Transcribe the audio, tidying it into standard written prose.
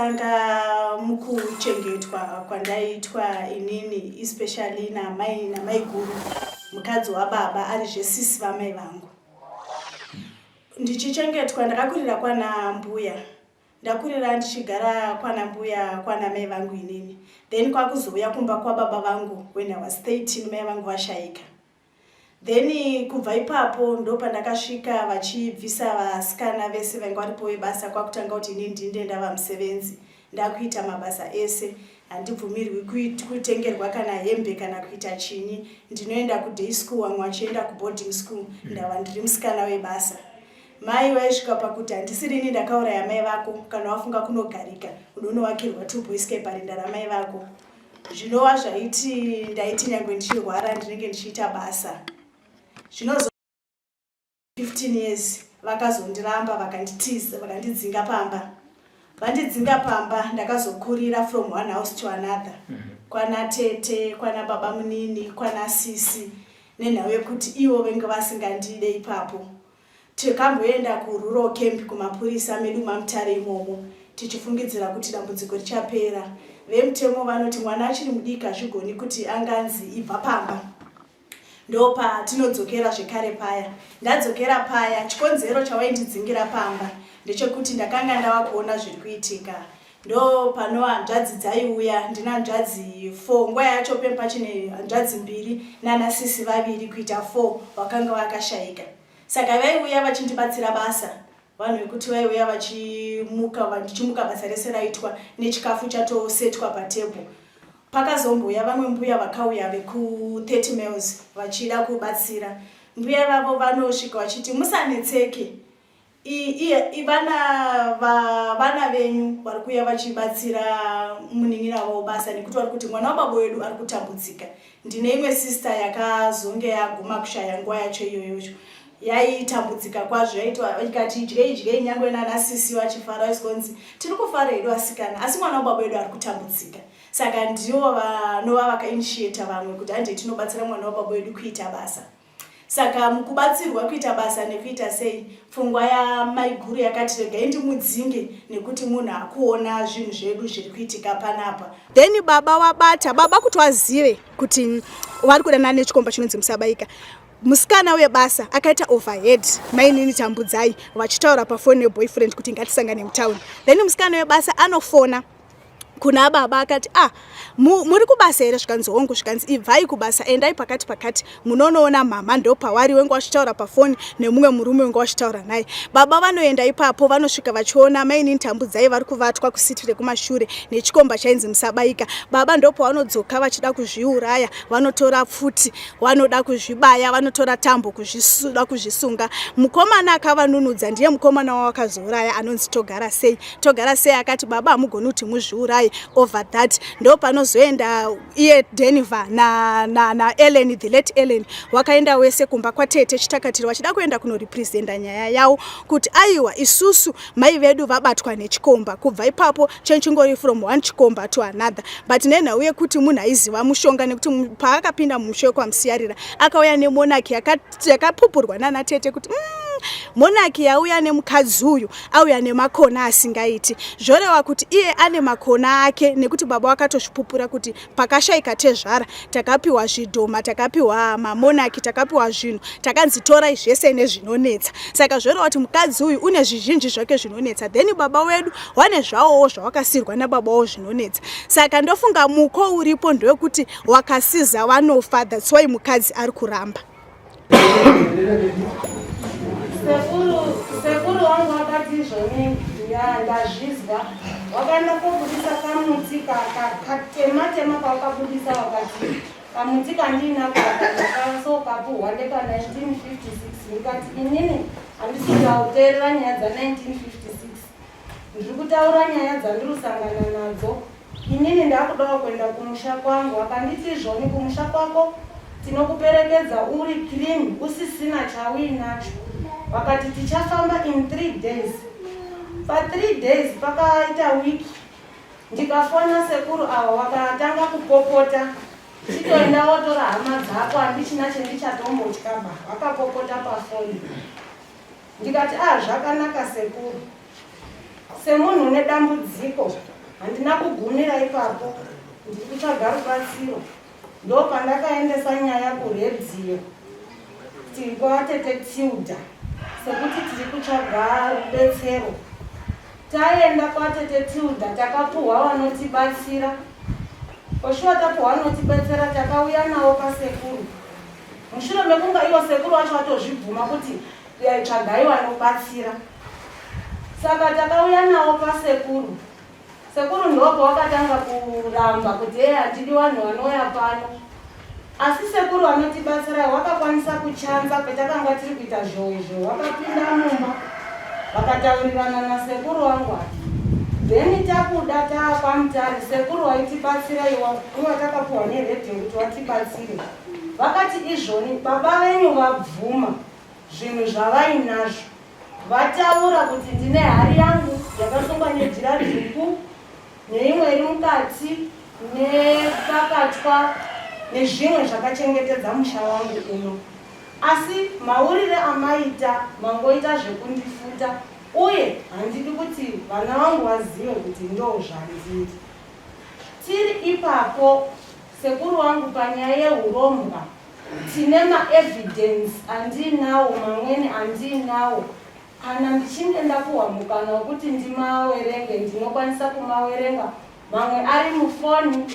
Zvakatanga mukuchengetwa kwandaiitwa inini, especially namai namaiguru, mukadzi wababa ari zvesisi vamai vangu. Ndichichengetwa, ndakakurira kwana mbuya, ndakurira ndichigara kwana mbuya, kwana mai vangu inini, then kwakuzouya kumba kwababa vangu when I was 13, mai vangu vashaika. Then kubva ipapo ndopandakasvika vachibvisa vasikana vese vainge varipo vebasa, kwakutanga kuti inini ndinde ndava musevenzi, ndakuita mabasa ese. Handibvumirwi kutengerwa kana hembe kana kuita chinyi. Ndinoenda kuday school, vamwe vachienda kuboarding school. Ndava ndiri musikana webasa. Mai vaisvika pakuti, "Handisirini ndakauraya mai vako. Kana wafunga kunogarika, unonowakirwa tuboyscape parinda ramai vako." Zvinova zvaiti ndaiti nyange ndichirwara, ndinenge ndichiita basa. Zvinozo 15 years vakazondiramba, vakanditiza, vakandidzinga pamba. Vandidzinga pamba, ndakazokurira from one house to another, kwana tete, kwana baba munini, kwana sisi, nenhau yekuti ivo venge vasingandide. Ipapo tikamboenda kurural camp, kumapurisa medu maMutare imomo, tichifungidzira kuti dambudziko richapera. Vemutemo vanoti mwana achiri mudiki, hazvigoni kuti anganzi ibva pamba. Ndopatinodzokera zvekare paya. Ndadzokera paya, chikonzero chawaindidzingira pamba ndechekuti ndakanga ndava kuona zviri kuitika. Ndo pano hanzvadzi dzaiuya. Ndina hanzvadzi 4 nguva yacho, pachine hanzvadzi mbiri nanasisi vaviri, kuita 4 vakanga vakashayika. Saka vaiuya vachindibatsira basa, vanhu vekuti vaiuya vachimuka, ndichimuka basa rese raitwa, nechikafu chatosetwa patebho. Pakazomboya vamwe mbuya vakauya veku30 miles vachida kubatsira. Mbuya vavo vanosvika vachiti, "Musanetseke, vana vana venyu vari kuuya vachibatsira munin'ina wavo basa, nekuti vari kuti mwana wababa wedu ari kutambudzika." Ndine imwe sister yakazonge yaguma kushaya nguva yacho iyoyocho, yaitambudzika kwazvo. Yaitwa ikati idyei idyei, nyange nanasisi vachifara, vaisonzi, "Tiri kufara hedu asikana, asi mwana wababa wedu ari kutambudzika." Saka ndivo vanova vakainitiata vamwe kuti handei tinobatsira mwana wababa wedu kuita basa. Saka mukubatsirwa kuita basa nekuita sei, pfungwa yamaiguru yakati, "Regai ndimudzinge, nekuti munhu akuona zvinhu zvedu zviri kuitika panapa." Then baba wabata baba kuti vazive kuti vari kudanana nechikomba chinonzi Musabaika. Musikana webasa akaita overhead mainini Tambudzai vachitaura pafoni neboyfriend kuti ngatisangane mutauni. Then musikana webasa anofona kuna baba akati, "Ah, muri kubasa here?" Zvikanzi, "Hongu." Zvikanzi, "Ibvai kubasa, endai pakati pakati, munonoona mama, ndopawari wenge wachitaura pafoni nemumwe murume wenge wachitaura naye." Baba vanoenda ipapo, vanosvika vachiona mainini Tambudzai vari kuvatwa kusiti rekumashure nechikomba chainzi Musabaika. Baba ndopavanodzoka vachida kuzviuraya, vanotora pfuti, vanoda kuzvibaya, vanotora tambo kuzvisuda kuzvisunga. Mukomana akavanunudza ndiye mukomana wawakazouraya anonzi Togara Sei. Togara Sei akati, "Baba, hamugoni kuti muzviuraye over that." Ndo panozoenda iye Denver naEllen na, na the late Ellen, wakaenda wese kumba kwatete Chitakatiro vachida kuenda kunorepresenta nyaya yavo kuti aiwa, isusu mai vedu vabatwa nechikomba. Kubva ipapo chenchingori from one chikomba to another, but nenhau yekuti munhu aiziva mushonga, nekuti paakapinda mumusha wekwaMusiyarira akauya nemonarchy yakapupurwa nana tete kuti monarchy yauya nemukadzi uyu auya nemakona asingaiti. Zvoreva kuti iye ane makona ake, nekuti baba vakatozvipupura kuti pakashayika tezvara, takapiwa zvidhoma, takapiwa mamonarchy, takapiwa zvinhu, takanzi torai zvese nezvinonetsa. Saka zvoreva kuti mukadzi uyu une zvizhinji zvake zvinonetsa. Then baba wedu wane zvavowo zvawakasirwa nababa wavo zvinonetsa. Saka ndofunga muko uripo ndewekuti wakasiza vanofa. That's why mukadzi ari kuramba. Sekuru wangu akati izvoni, ya, ndazvizwa. Wakaenda kobudisa kamuti katema tema. Kawakabudisa, wakati kamuti kandiinako ndakasokapuhwa ndeka 1956. Ndikati inini handisi kuteerera nyaya dza1956, ndiri kutaura nyaya dzandiri kusangana nadzo. Inini ndakudawo kuenda kumusha kwangu. Akanditi izvoni, kumusha kwako tinokuperekedza uri clean, usisina chauinacho. Vakati tichafamba in 3 days. Pa3 days pakaita wiki, ndikafona sekuru ava, vakatanga kupopota, "Chitoenda wotora hama dzako, handichina chendichatombotyaba." Vakapopota pafoni. Ndikati, "A ah, zvakanaka sekuru." Semunhu une dambudziko. Handina kugumira ipapo, ndiri kutsvaga rubatsiro. Ndopandakaendesa nyaya kuredio kwatete Tilda sekuti tiri kutsvaga rubetsero. Taenda kwatete Tilda takapuhwa vanotibatsira. Oshuwa tapuhwa vanotibetsera takauya nawo pasekuru. Mushure mekunga ivo sekuru vacho vatozvibvuma kuti tsvagai vanobatsira. Saka takauya nawo pasekuru. Sekuru ndopo wakatanga kuramba kuti hee handidi vanhu vanouya pano. Asi sekuru vanotibatsira wakakwanisa kuchanza petakanga tiri kuita zhowe zhowe wakapinda mumba vakataurirana nasekuru wangu ati then takuda taakwamutare sekuru waitibatsira iwa watakapuhwa neredhiyo kuti watibatsire vakati izvoni baba venyu vabvuma zvinhu zvavainazvo Vataura kuti ndine hari yangu yakasungwa nejira dzvuku neimwe iri mukati nepakatwa nezvimwe zvakachengetedza musha wangu uno. Asi maurire amaita mangoita zvekundifuta uye handidi kuti vana vangu vazive kuti ndozvandiri. Tiri ipapo sekuru wangu panyaya yehurombwa Tine ma evidence andiinawo mamweni andiinawo kana ndichinge ndapuhwa mukana wekuti ndimawerenge ndinokwanisa kumawerenga mamwe ari mufoni.